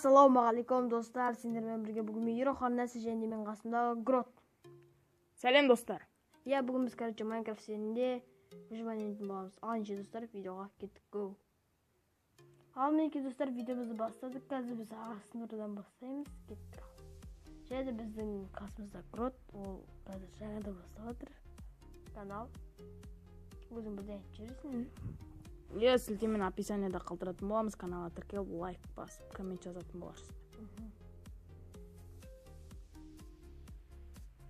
Ассалаумағалейкум достар, сендермен бірге бүгін мен Ероханның нәсі және мен қасымда Грот. Сәлем достар. Иә, бүгін біз короче Майнкрафт серінде выживание ойнайтын боламыз. Ал ендеше достар, видеоға кеттік, го. Ал мінекей достар, видеомызды бастадық. Қазір біз ағаш сындырудан бастаймыз. Кеттік. Және де біздің қасымызда Грот, ол қазір жаңадан бастап жатыр канал. Өзің бірден айтып жібересің. Иә, сілтемені описанияда қалдыратын боламыз. Каналға тіркеліп, лайк басып, коммент жазатын боларсыз.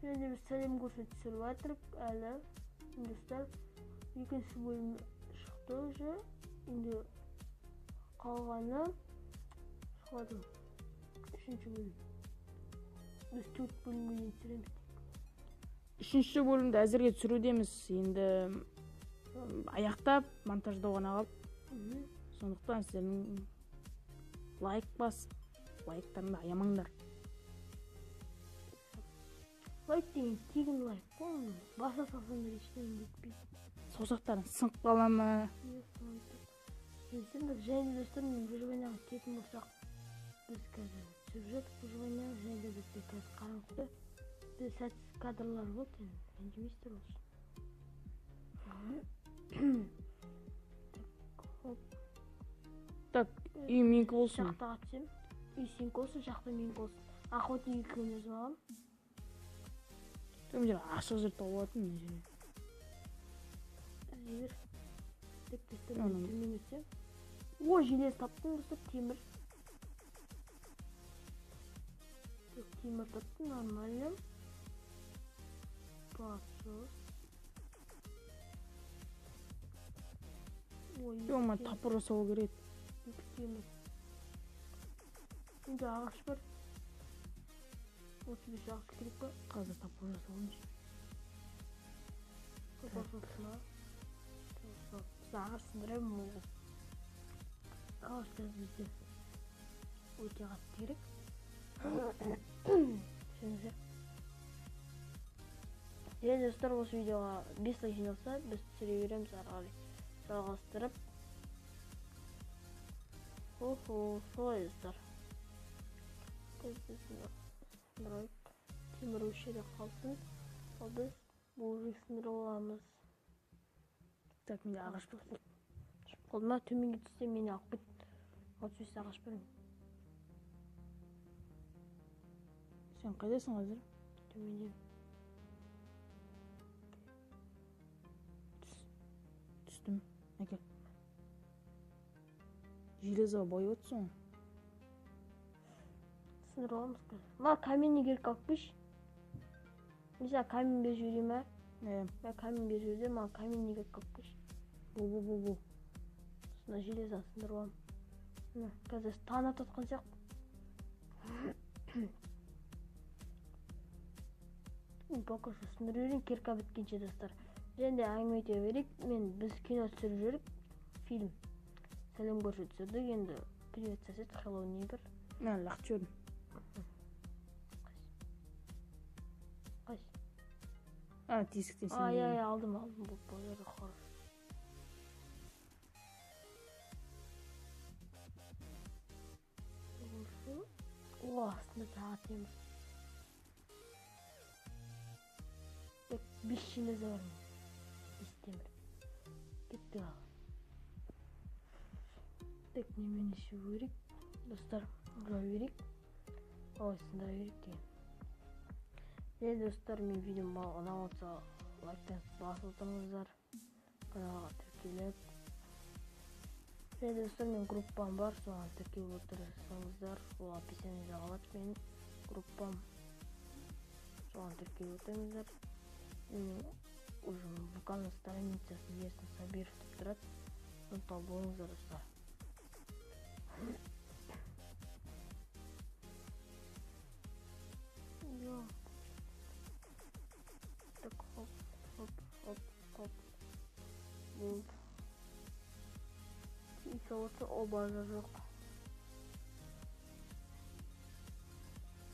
Және де біз сәлем көрсетіп түсіріп жатырмық әлі. Достар, екінші бөлім шықты уже. Енді қалғаны шығады. Үшінші бөлім. Біз 4 бөлімге дейін түсіреміз. Үшінші бөлімді әзірге түсірудеміз. Енді аяқтап, монтаждау ғана қалды. Сондықтан сіздердің лайк басып, лайктарыңды аямаңдар. Лайк деген тегін лайк қой, баса салсаңдар ештеңе кетпейді. Саусақтарың сынып қала ма? Және достар, мен выживанияға кететін болсақ, біз қазір түсіп жатырмыз выживанияға, және де бізде қазір қараңғы. Бізде сәтсіз кадрлар болды, енді ренжімейсіздер ол үшін. Так, үй менікі болсын. Шахтаға түсем. Үй сенікі болсын, шахта менікі болсын. Охотник екеуін өзім аламын. Мына жерде ашық жер тауып алатын мына жерде. Іздей бер. Так, достар, мен төмен өтсем. О, желез таптым, достар, темір. Так, темір таптым, нормально. Пасос. Ё-ма, топор жасау керек. Екі темір. Менде ағаш бар. 35 ағаш керек па? Қазір топор жасауымыз. Топор жасау. Біз ағаш сындырамын ол. Ағаш қазір бізде өте қатты керек. Түсініңіздер. Және достар, осы видеоға 5 лайк жиналса, біз түсіре береміз ары қарай. Жалғастырып. Охо, солай достар. Біз сындырайық. Темір осы жерде қалсын. Ал біз булыжник сындырып аламыз. Так, менде ағаш бар. Шығып қалды ма? Төменге түссе мені алып кет. 35 ағаш бар. Сен қайдасың қазір? Төменде. Түстім. Әкел. Железоға бойып отырсың ғой. Сындырып аламыз қазір. Мына каменный керек алып келші. Мен саған камень беріп жіберейін ба? Иә. Мен камень беріп жібердім, маған каменный керек алып келші. Бол. Мына железоны сындырып аламын. Мына қазір таң атып жатқан сияқты. Мен пока что сындыра берейін, кирка біткенше достар. Және де әңгіме айта берейік. Біз кино түсіріп жүрік, фильм. Сәлем көрсе түсірдік, енді привет сосед, hello neighbor. Мә, лақтырып жібердім. Қайсы? А, тесіктен сен. А, иә, алдым, бұл базар хорош. О, астында тағы темір. Так, 5 железо бар менде. 5 темір. Кетті ал. Так, немен ішу керек? Достар, ұра берейік. Ой, сындыра берейік деген. Және достар, мен видеом ұнап отырса, лайктан басып отырыңыздар. Каналға тіркеліп. Және достар, мен группам бар, соған тіркеліп отырсаңыздар, ол описаниеде қалады менің группам. Соған тіркеліп отырыңыздар. Менің уже вокальный страницасы Ерсін Сабиров деп тұрады. Соны тауып алыңыздар достар. Так, хоп, хоп, хоп, хоп. Болды. Үй болса, о базар жоқ.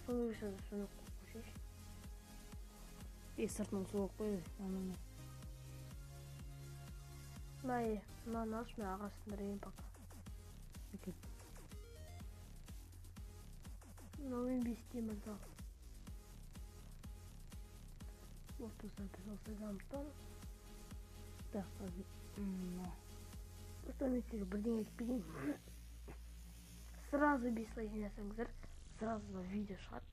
Соны қойшы. Сыртын суық қой, ананы. Мынаны алшы, мен ағаш сындырайын пока. Әкел. Мынаумен 5 темір зал. Вот достар, біз осылай дамытамыз. Так, қазір. Достар, мен сіздерге бірдеңе айтып кетейін. Сразу 5 лайк жинасаңыздар, сразу видео шығады.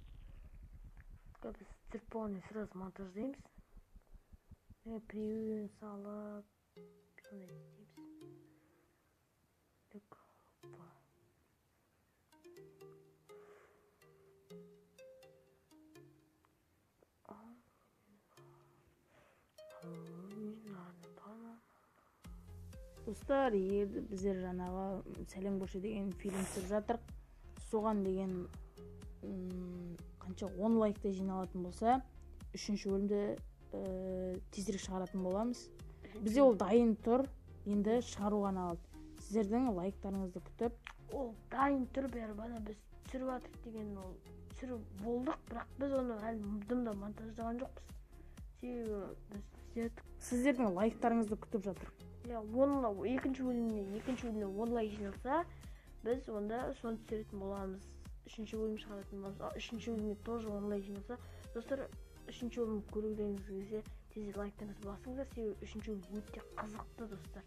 Біз түсіріп болғаннан кейін сразу монтаждаймыз. Превьюін салып, сондай істейміз. Так, опа. Достар, егер біздер жаңағы Сәлем көрші деген фильм түсіріп жатырық, соған деген қанша 10 лайкта жиналатын болса, 3-ші бөлімді тезірек шығаратын боламыз. Бізде ол дайын тұр, енді шығару ғана қалды. Сіздердің лайктарыңызды күтіп. Ол дайын тұр, бәрі бана біз түсіріп жатырық деген ол түсіріп болдық, бірақ біз оны әлі дым да монтаждаған жоқпыз. Себебі біз сіздердің лайктарыңызды күтіп жатырық. Иә, екінші бөліміне 10 лайк жиналса, біз онда соны түсіретін боламыз. 3-ші бөлім шығаратын боламыз. Ал 3-ші бөліміне тоже 10 лайк жиналса, достар, 3-ші бөлім көргілеріңіз келсе, тез лайктарыңызды басыңыздар, себебі 3-ші бөлім өте қызықты, достар.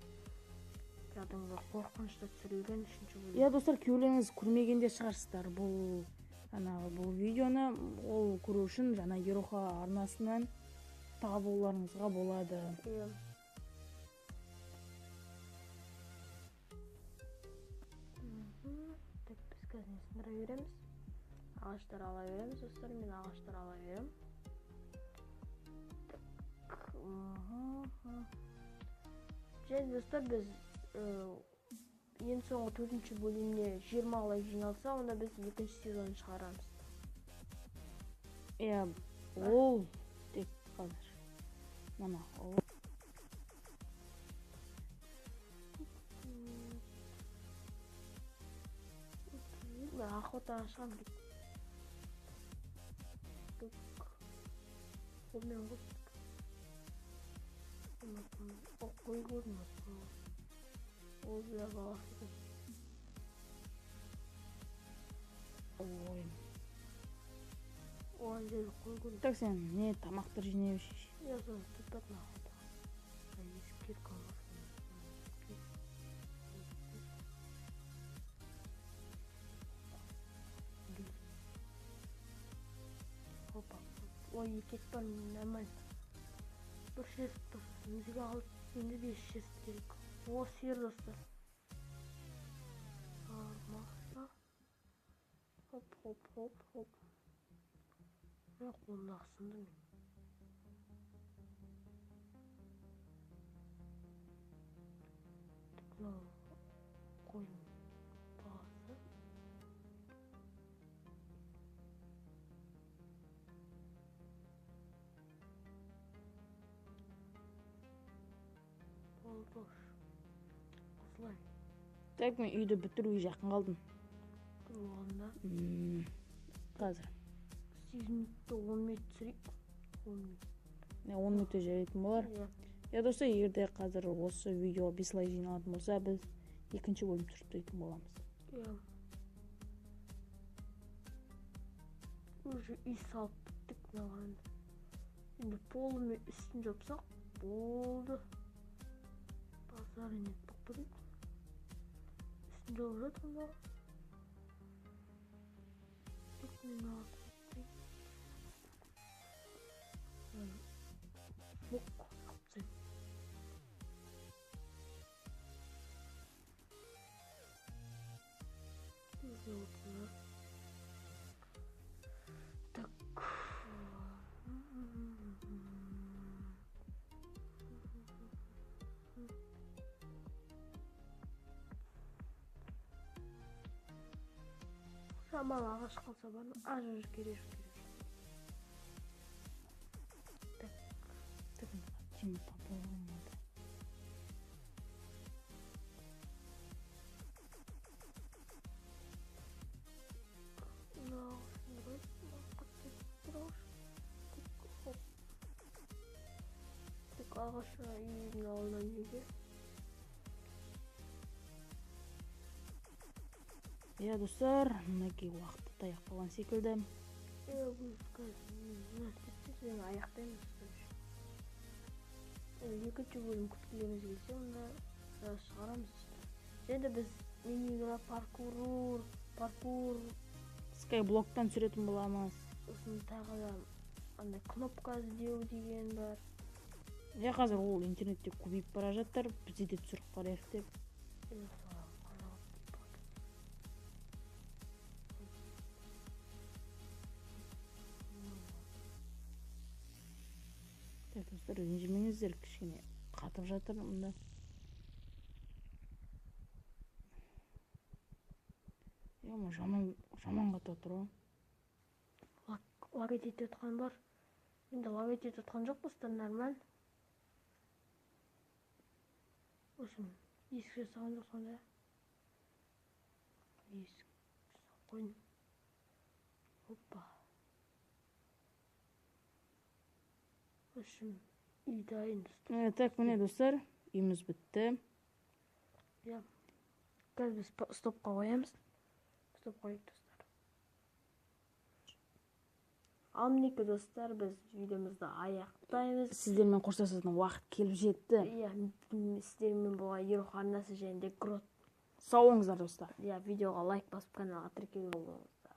Кәдімгі қорқынышты түсірілген 3-ші бөлім. Иә, достар, күйеулеріңіз көрмеген де шығарсыздар бұл жаңағы бұл видеоны, ол көру үшін жаңа Ероха арнасынан табуларыңызға болады. Иә. Так, біз қазір сындыра береміз. Ағаштар ала береміз, достар, мен ағаштар ала беремін. Так, және достар, біз ең соңғы 4-ші бөліміне 20 лайк жиналса, онда біз 2-ші сезонын шығарамыз. Иә, ол тек қазір. Мына, ол. Мен охотаға шығамын деп. Қолмен қой. Қой көрдім. Ол бля баласы екен. Ой. Оған жерде қой көрдім. Так, сен не тамақтар жинай берші. Я соны тұтпадым охотаға. Ескі бар. Опа. Ой, екі ет бар, нормально. Бір шерсть тұр. Бізге алып, енді 5 шерсть керек. О, сиыр, достар. Армаса. Хоп, хоп, хоп, хоп. Мен қолымдағы сынды мен. Так, мынау қойдың баласы. Болды. Осылай. Так, мен үйді бітіруге жақын қалдым. Болғанда. Қазір. 8 минутта 10 минут түсірейік. 10 минут. Не, 10 минутта жарайтын болар. Иә. Иә, достар, егер де қазір осы видеоға 5 лайк жиналатын болса, біз 2-ші бөлім түсіріп тастайтын боламыз. Иә. Уже үй салып біттік мынаған. Енді полы мен үстін жапсақ болды. Базар нет болып кетеді. Үстін жауып жатырмын мынау. Тек мен алып боқ алып тастаймын. Так. Шамалы ағаш қалса бар ма? А, жоқ, керек жоқ, керек жоқ. Так. Так, темір табуға болмады. Мынау сындырайық, мынау қатты тұр. Так, хоп. Так, ағаш үйдің алдына неге? Иә, достар, мінекей уақыт таяқ қалған секілді. Аяқтаймыз. Екінші бөлім күткілеріңіз келсе, онда шығарамыз. Енді біз мини-игра, паркур, скайблоктан түсіретін боламыз. Сосын тағы да андай кнопка іздеу деген бар. Иә, қазір ол интернетте көбейіп бара жатыр, бізде де түсіріп қарайық деп. Так, достар, ренжімеңіздер, кішкене қатып жатыр мында. Ема, жаман қатып отыр ғой. Лагать етіп жатқан бар. Енді лагать етіп жатқан жоқ, достар, нормаль. В общем, есік жасаған жоқ сонда. Есік қойдым. Опа. В общем, үй дайын, достар. Так, міне, достар, үйіміз бітті. Иә. Қазір біз стопқа қоямыз. Стоп қояйық, достар. Ал мінекей, достар, біз видеомызды аяқтаймыз. Сіздермен қоштасатын уақыт келіп жетті. Иә, сіздермен болған Ерух арнасы және де Грот. Сау болыңыздар, достар. Иә, видеоға лайк басып, каналға тіркеліп болыңыздар.